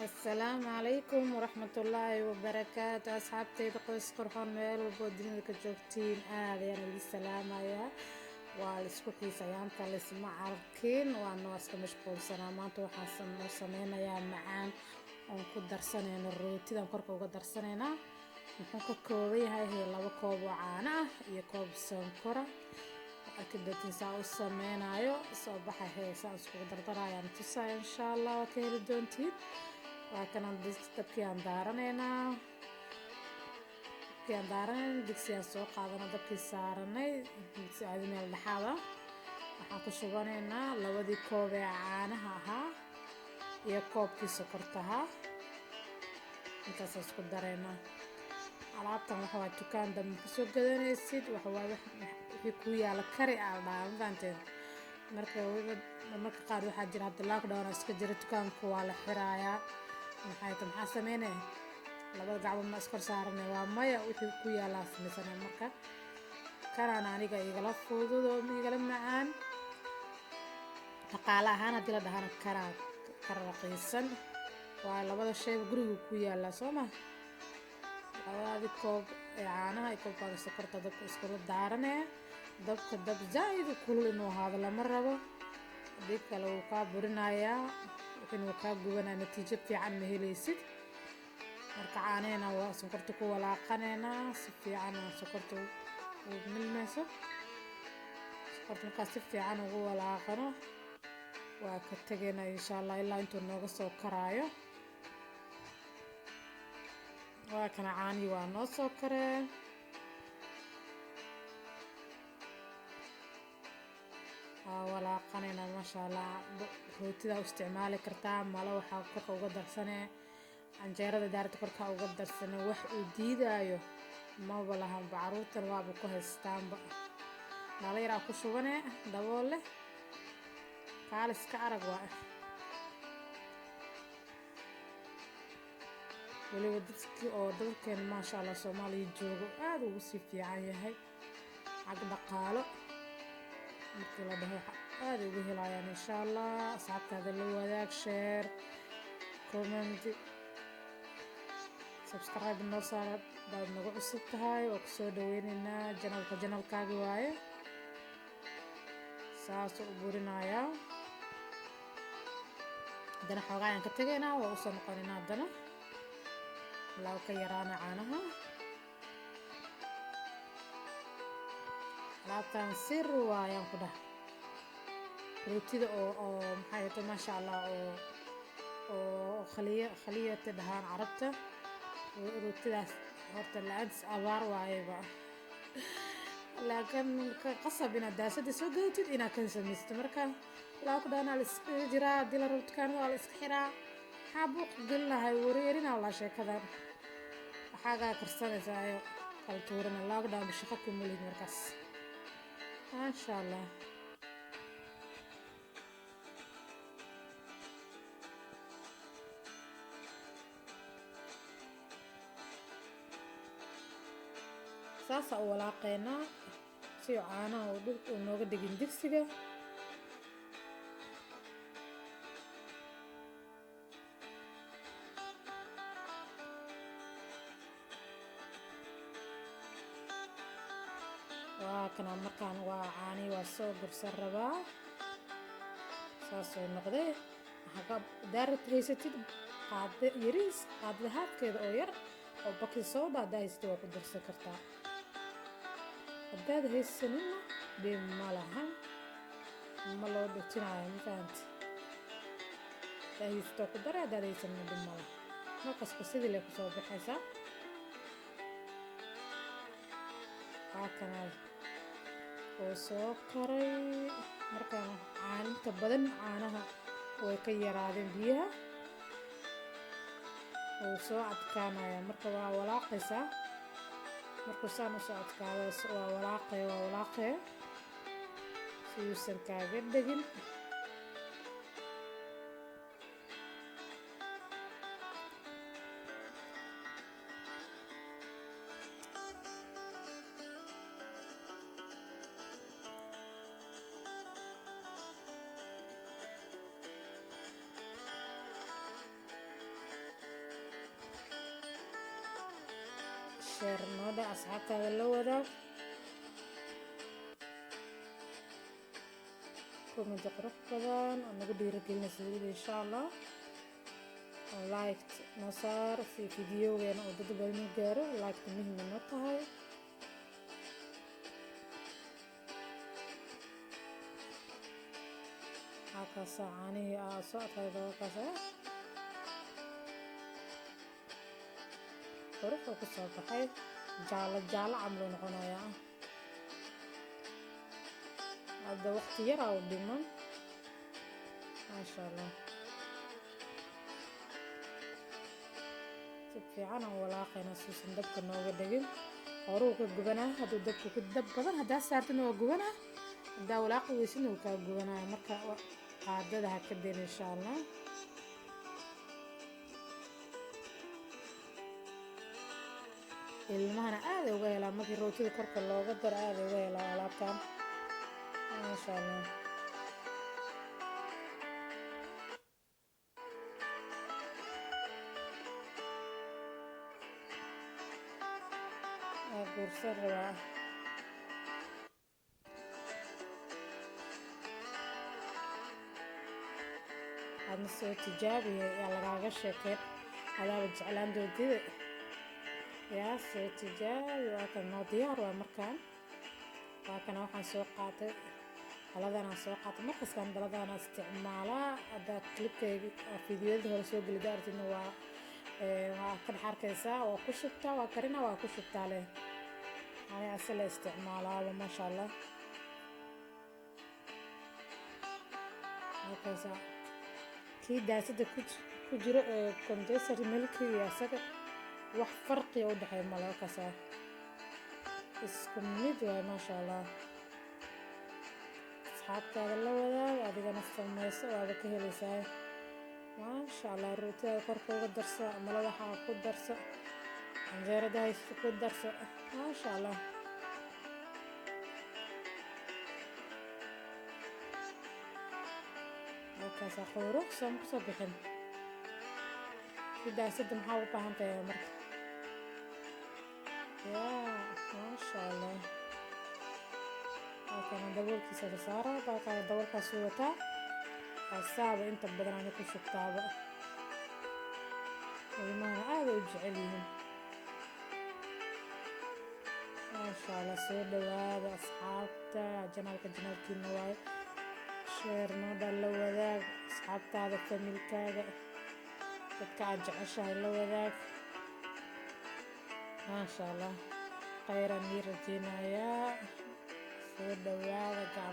Asalaamu calaykum waraxmatullaahi wabarakaatu. Asxaabteyda qoys qurxoon, meel walbo oo dunida ka joogtiin, aad ayaan idin salaamayaa. Waa la isku xiisayaanta, laisma arkin, waana waa iska mashquulsanaa. Maanta waxaan noo sameynayaa macaan oon ku darsanayno rootidan, korka uga darsanaynaa. Muxuu ka kooban yahay? 2 koob oo caano ah iyo koob sonkora. Arki doontiin saa u sameynayo. Soo baxa heesaan iskugu dardarayaan tusaya, insha Allah waa ka heli doontiin. Waa kanaan dabkii aan daaranaynaa, dabkii aan daaranayna, digsi aan soo qaadana, dabkii saaranay, digsi caadi meel dhexaad ah. Waxaan ku shubanaynaa labadii koob ee caanaha ahaa iyo koobkii sokorta ahaa. Intaasaan isku daraynaa. Alaabtan waxa waa dukaan dambe kasoo gadanaysid, waxa waaye wixii kuu yaala kari aa dhahaa, ma fahanteen? Marka marka qaar waxaa jira hadda lockdown iska jira, dukaanku waa la xiraayaa. Maxay ta maxaa sameynaya? Labada gacmood ma iskor saaranay? Waa maya. Wixii ku yaalaa samaysanay. Marka kanaan aniga igala fudud oo igala macaan, dhaqaale ahaan haddii la dhahana kanaa ka raqiisan. Waa labada shayba guriga ku yaalaa, soo ma? Labadaadi koob ee caanaha iyo koobkaaga sokorta dabka iskula daaranaya. Dabka dab zaa-id kulul inuu ahaado lama rabo, haddii kale wuu kaa burinayaa, wuxuuna wuu kaa gubanaya, natiijo fiican ma helaysid. Marka caanahena waa sonkorta ku walaaqaneynaa si fiican oo sonkorta u milmayso. Sonkorta markaa si fiican ugu walaaqano, waa ka tegaynaa, insha Allah, ilaa intuu nooga soo karaayo. Waa kana, caanihii waa noo soo kareen. Waa walaaqanaynaa, maasha Allah. Rootidaa u isticmaali kartaa, malo waxaa korka uga darsanee, canjeerada daarta korka uga darsane, wax uu diidaayo maba lahanba. Caruurtan waaba ku haystaanba. Dhalo yaraa ku shubanee, dabool leh, kaaliska arag. Waa weliba dadkii oo dalkeen, maasha Allah, Soomaaliya joogo, aada ugu sii fiican yahay xag dhaqaalo markii la dhaho, aada ugu helayaan, insha Allah. Asxaabtaada la wadaag, share, comment, subscribe noo saara. Baad nagu cusub tahay, waa kusoo dhaweyneynaa channelka, channelkaagi waaye. Saasuu u burinayaa. Haddana xoogaa ayaan ka tegaynaa, waa usoo noqonaynaa haddana ilaa ka yaraana caanaha. Alaabtan sir waayaan ku dhaha, rootida oo maxay ahayto, maasha Allah, oo khaliya khaliyata dhahaan Carabta. Rootidaas horta la-aantis abaar waayeba, laakiin qasab inaad daasada soo gadatid, inaad kan samaysto. Marka lockdown aa la iskaga jiraa, haddii la rabo dukaanada waa la iska xiraa. Maxaa buuq gelinahay? Wareerinaa walaa sheekadan. Waxaagaa karsanaysaa, kala tuurana, lockdown shaqo kuma lihid markaas, maasha Allah. Saasaa u walaaqeynaa si uu caanaha uu dhulka uu nooga dhigin digsiga. Waa kana, markaan waa caanihi waa soo gursan rabaa, saasoo noqday. Daarad haysatid, qaado yariis, qaadada haafkeeda oo yar oo baking soda haddaa haysatid, waa ku darsan kartaa. Haddaad haysanina, dhib ma lahan, ma loo dhujinayo, ma fahanti? Haddaa haysato ku dara, haddaad haysanina dhib ma laha. Markasta sidii lay kusoo baxaysaa. Waa kana, oo soo karay. Markaan caaninta badan caanaha way ka yaraadeen biyaha, wuu soo adkaanaya. Marka waa walaaqaysaa. Markuu saan usoo adkaado, waa walaaqaya, waa walaaqaya si uusan kaaga dhegin. Share noo dheh, asxaabtaada la wadaag. Comment qurux badan oo nagu dhiirigelinaysa weliba, insha Allah. Like noo saar si videogeena uu dad badan u gaaro. Like muhiim noo tahay. Halkaasa caanihii aa soo adkayda, halkaas qurux uu kusoo baxay, jaalo jaalo camal uu noqonayaa. Hadda waqti yaraa u dhiman, maasha Allah. Si fiican aan walaaqayna suusan dabka nooga dhegin. Horuu ka gubanaa hadduu dabka ku dab badan haddaa saartana waa gubanaa, haddaa walaaqi weysidna wuu kaa gubanaya. Marka qaadada ha ka dayn, insha Allah. Ilmahana aada uga helaa markii rootida korka looga daro, aada uga helaa alaabtan, maasha Allah. Waa guursan rabaa. Aadna soo tijaabiya, yaa lagaaga sheekeen, adaaba jeclaan doontida. Yaa soo tijaabi. Waa kan, noo diyaar waa. Markaan waa kana, waxaan soo qaatay dhaladanaan soo qaatay. Markastaan dhaladana isticmaalaa. Haddaa clipkayga fiidiyada hore soo geli daartidna, waa ka dhex arkaysaa. Waa ku shubtaa, waa karina, waa ku shubtaa leh. Ani ase la isticmaalaaba, maasha Allah. Markaysaa kii daasada ku jiro ee condensed milk iyo asaga wax farqiya u dhexeeya male. Markaasaa isku mid waay, maasha Allah. Asxaabtaada la wadaag, adigana samayso, waaba ka helaysaa, maasha Allah. Rootidaada korka uga darso, malawaxaa ku darso, canjeerada haysta ku darso, maasha Allah. Halkaasaa quruxsan kusoo bixin. Sidaasada maxaa ugu baahan tahay marka? Yaa, maasha Allah. Halkana daboolkiisa la saara, balkaa daboolkaasuu wataa. Asaaba inta badan ani ku shubtaaba, ilmahana aada u jecel yihiin, maasha Allah. Soo dhawaada asxaabta, channelka channelkiina waaye. Share noodha, la wadaag asxaabtaada, familykaaga, dadka aad jeceshahay la wadaag, maasha Allah. Khayraan ii rajeynayaa. Soo dhawaada.